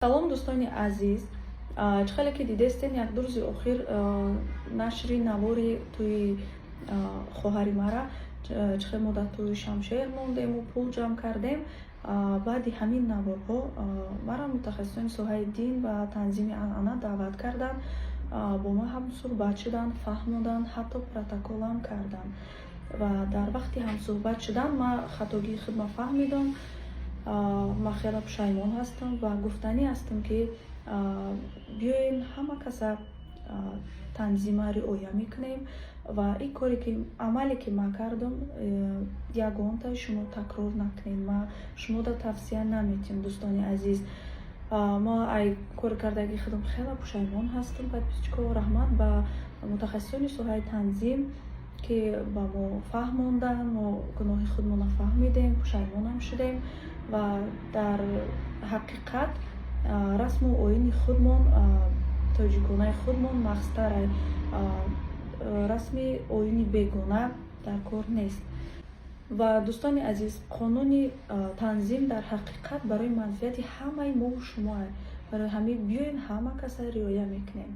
Салом, дӯстони азиз! Чӣ хеле ки дидестем, як-ду рӯзи охир нашри навори тӯи хоҳари мара, чӣ хел мо дар тӯи шамшер мондему пул ҷамъ кардем. Баъди ҳамин наворҳо мара мутахассисони соҳаи дин ва танзими анъана даъват карданд, бо ман ҳамсӯҳбат шуданд, фаҳмонданд, ҳатто протоколам карданд. Ва дар вақти ҳамсӯҳбат шудан ман хатогии худро фаҳмидам. Ман хеле пушаймон ҳастам ва гуфтанӣ ҳастам, ки биёем, ҳама каса танзима риоя мекунем ва ин коре ки, амале ки ман кардам, ягонтаи шумо такрор накунед. Ман шуморо тавсия наметиҳам, дӯстони азиз. Ман ай кори кардагии худам хеле пушаймон ҳастам. Подписчико, раҳмат ба мутахассисони соҳаи танзим, ки ба мо фаҳмонданд. Мо гуноҳи худмонро фаҳмидем, пушаймонам шудем ва дар ҳақиқат расму оини худмон, тоҷиконаи худмон махсустар, расми оини бегона дар кор нест. Ва, дӯстони азиз, қонуни танзим дар ҳақиқат барои манфиати ҳамаи мову шумоа. Барои ҳамин биёем, ҳама каса риоя мекунем.